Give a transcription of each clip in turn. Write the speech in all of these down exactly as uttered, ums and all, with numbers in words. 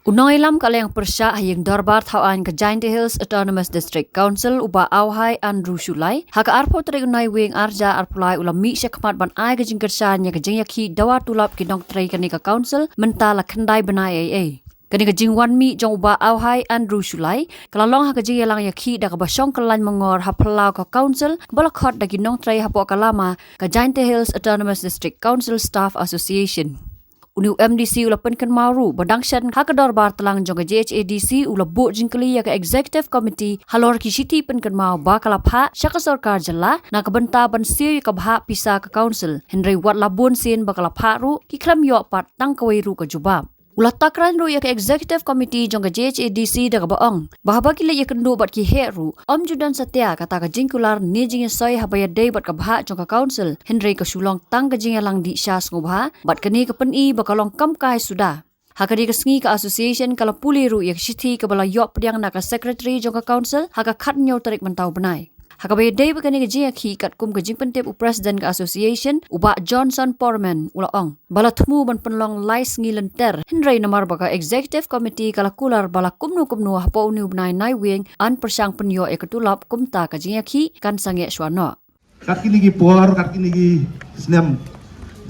U nongïalam ka liang pyrshah ha ïing dorbar thaw aiñ ka Jaintia Hills Autonomous District Council, u Bah Auhai Andrew Shullai, ha ka arphew tarik u Naiwieng arhajar arphew lai u la mih shakhmat ban ai ka jingkyrshan ïa ka jingïakhih dawa tulop ki nongtrei kane ka council mynta la khyndai bnai ei ei. Kane ka jingwan mih jong u Bah Auhai Andrew Shullai ka la long ha ka jingïalang ïakhih da kaba shong kyllain mangor ha phyllaw ka council ba la khot da ki nongtrei hapoh ka lama ka Jaintia Hills Autonomous District Council Staff Association. Une u M D C u la pynkynmaw ruh ba dang shen ha ka dorbar tlang jong ka J H A D C u la buh jingkylli ïa ka Executive Committee halor ki shithi pynkynmaw ba ka la phah sha ka sorkar jylla na ka bynta ban siew ïa ka bhah pisa ka council, hynrei wat la bun sien ba ka la phah ruh ki khlem ïoh pat tang kawei ruh ka jubab. U la takren ruh ïa ka Executive Committee jong ka J H A D C da kaba ong ba haba ki leit ïakynduh bad ki heh ruh, ym ju don satia kata ka jingkular ne jingïasoi haba ïadei bad ka bhah jong ka council, hynrei ka shu long tang ka jingïalang dih sha sngewbha, bad kane ka pyni ba ka long kam kai suda. Ha kane ka sngi ka association ka la pule ruh ïa ka shithi kaba la ïoh pdiang na ka secretary jong ka council ha ka khathynñiew tarik mynta u bnai. Ha kaba ïadei bad kane ka jingïakhih, katkum ka jingpyntip u president ka association, u Bah Johnson Porman, u la ong ba la thmu ban pynlong lai sngi lynter, hynrei namar ba ka executive committee ka la kular ba la kumno kumno hapoh une u bnai Naiwieng yn pyrshang pynïoh ïa ka tulop, kumta ka jingïakhih kan sangeh shuwa noh. Kat kine ki por, kat kine ki snem,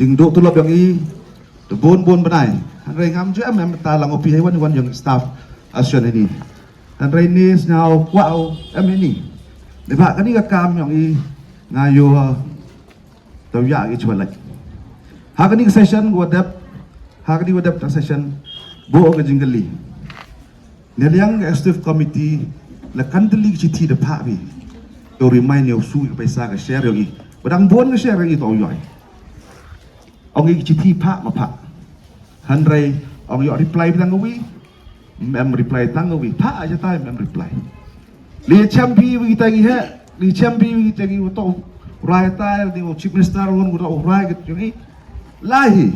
jingduh tulop jong i da bun bun bnai. Hynrei ngam ju em em ta lang u phi, hei wan wan jong staff association ini. Hynrei ne sñiaw kwah u em ini. Dei ba kane ka kam jong i nga ïoh tau ïa i chwa lek. Ha kane ka session wa dep, ha kane wa dep ta session, buh ka jingkylli. Ne liang ka executive committee la kan tylli ki chithi da phah phi. To remind ïa u shu ka paisa ka share ïa i. Ba dang bun ka share ïa i to ïa i. Ong i ki chithi phah ma phah. Hynrei ong ïoh reply ba dang wi. Em reply tang wi. Phah aja tai em reply. Li chem phi wi tai ngi he. Li chem phi wi tai ngi to rai tai li chief minister won ko to rai ki ïa i. Lahi.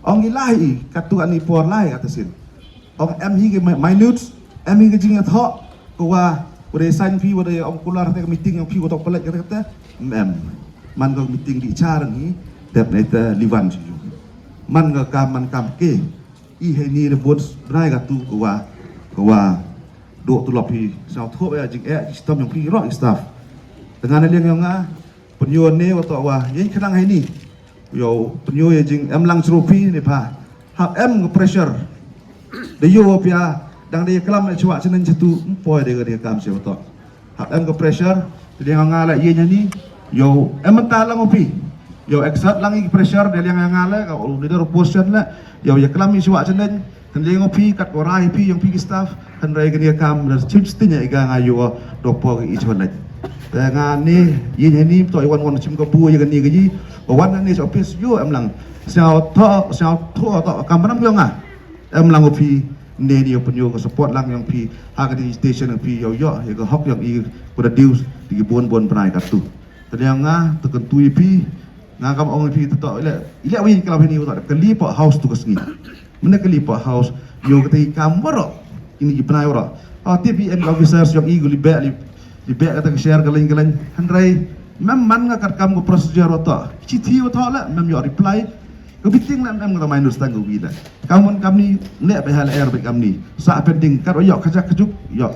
Ong i lahi. Katu ani por lahi kata sin. Ong em hi ki mi-, minutes, em hi ki jingïathoh, ko wa, wa dei sign phi, wa dei ong kular te meeting jong phi, wa tok pelet kata kata, em, em. Man ka meeting di char hi, dep ne te liwan shu. Man ka kam, man kam ke, i hei ni rebut bnai katu ko wa, ko wa, dok tulop hi, sñiaw thoh ya jing eh, jing stom jong phi, roh i staff. Tengah na liang jong nga, pynïoh ne wa toh wa, ïeng khnang hei ni. Yow, pynïoh ïa jing em lang chru phi ne pha. Hap em ka pressure. Da ïoh pia, dang da ïa klam ïa chwa chyneng chatu, ym poi da ïa kam sia wa toh. Hap em ka pressure, da ïa nga la ïa ni. Yow, em ta lang u phi. Yow, exert lang ïa ka pressure, da ïa nga la, ka u leader opposition la. Yow, ïa klam ïa chwa chyneng, Kan liang phi kat ko rai phi jong phi ki staff, kan rai kani kam da chim sting ïa ka nga ïoh dok po ki chwa lek. Te nga ni, ïa ni to wan wan chim ka bu ïa kani ka ji. Wan ni office ïoh em lang. Sñiaw thoh, sñiaw thoh to kam nam ïoh nga. Em lang phi ne ni pynïoh ka support lang jong phi. Ha ka di station phi ïoh ïoh ïa ka hok jong i ko da dius di ki bon bon bnai katu. Te liang nga te kan tu ïa phi. Nga kam ong phi to to ila ila wi kala phi ni to ka li po house tu ka sngi. Mene ka li po house ïoh ka te kam waro ini ki bnai waro. Oh, T P M officers jong i gu li be li li be kata ka share ka lain ka lain. Hynrei mem man nga kat kam ko procedure waro to. Chithi waro to la mem ïoh reply. Ka biting la mem nga ta minus tang ko wi la. Kam mon kam ni ne be hal air be kam ni. Sa pending kat ïoh ka jak ka juk ïoh.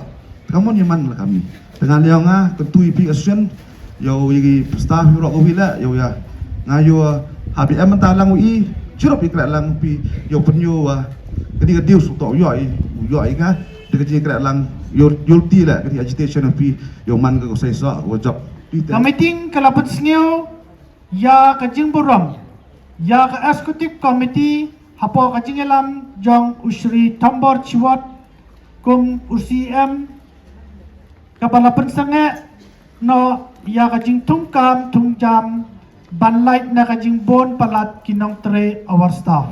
Kam mon ïa man la kam ni. Te nga liang nga, tentu ïa phi ka sien, ïoh ïa ki staff ïoh rok wi la, ïoh ïa. Nga ïoh ha phi em ta lang wi, chirup ïa kra lang phi, ïoh pynïoh wa, kani ka dius to ïoh ïa, ïoh ïa ka, te ka jingkra lang, ïoh, ïoh ti la, kani agitation phi, ïoh man ka ko sai sa, wa jop. Ka meeting ka la pynsngew, ïa ka jingburom, ïa ka executive committee, hapoh ka jingïalam jong u Shri Thombor Shiwat, kum u C M, kaba la pynsangeh noh ïa ka jingthungkam thungjam ban lait na ka jingbun palat ki nongtrei our staff.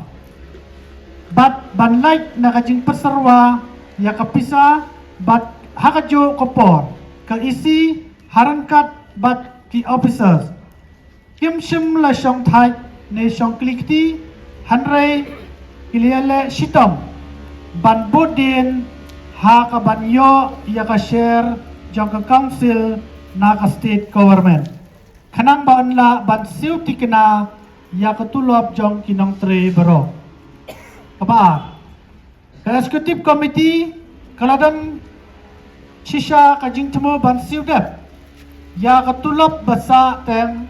Bad ban lait na ka jingpynsyrwa ïa ka pisa bad ha kajuh ka por ka isi ha ryngkat bad ki officers. Kim shym la shong thait ne shong klikti, hynrei ki la leh shitom ban bud dien ha ka ban ïoh ïa ka share jong ka council na ka state government. Khnang ba yn lah ban siew thikna ïa ka tulop jong ki nongtrei baroh. Kaba ar, Ka Executive Committee ka la don shisha ka jingthmu ban siew dep ïa ka tulop ba sah teng,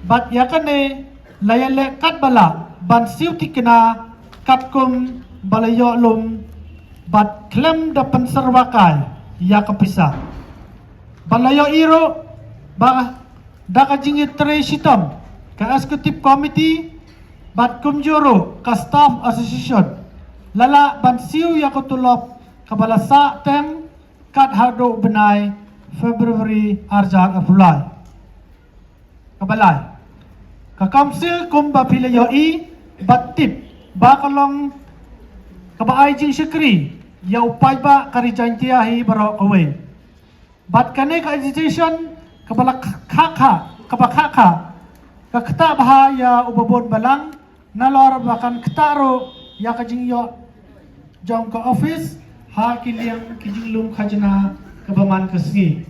bad ïa kane la ïaleh katba lah ban siew thikna katkum ba la ïoh lum, bad khlem da pynsyrwa kai ïa ka pisa. Bad la ïohi ruh ba da ka jingïatrei shitom ka Executive Committee bad kumjuh ruh ka Staff Association, la lah ban siew ïa ka tulop kaba la sah teng kat haduh bnai February arhajar arphew lai. Kaba lai, ka Council kumba phi la ïohi bad tip ba ka long kaba ai jingshakri ïa u paidbah ka Ri Jaintia hi baroh kawei. Bad kane ka agitation kaba la kha kha, kaba kha kha, ka ktah bha ïa u babun balang, nalor ba kan ktah ruh ïa ka jingïoh jong ka office ha ki liang ki jinglum khajna kaba man ka sngi.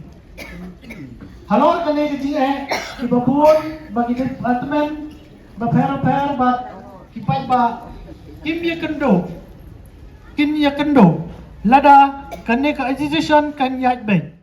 Halor kane ka jingeh, ki babun ba ki department bapher bapher bad ki paidbah kim ïakynduh, kim ïakynduh lada kane ka agitation kan ïaid beit.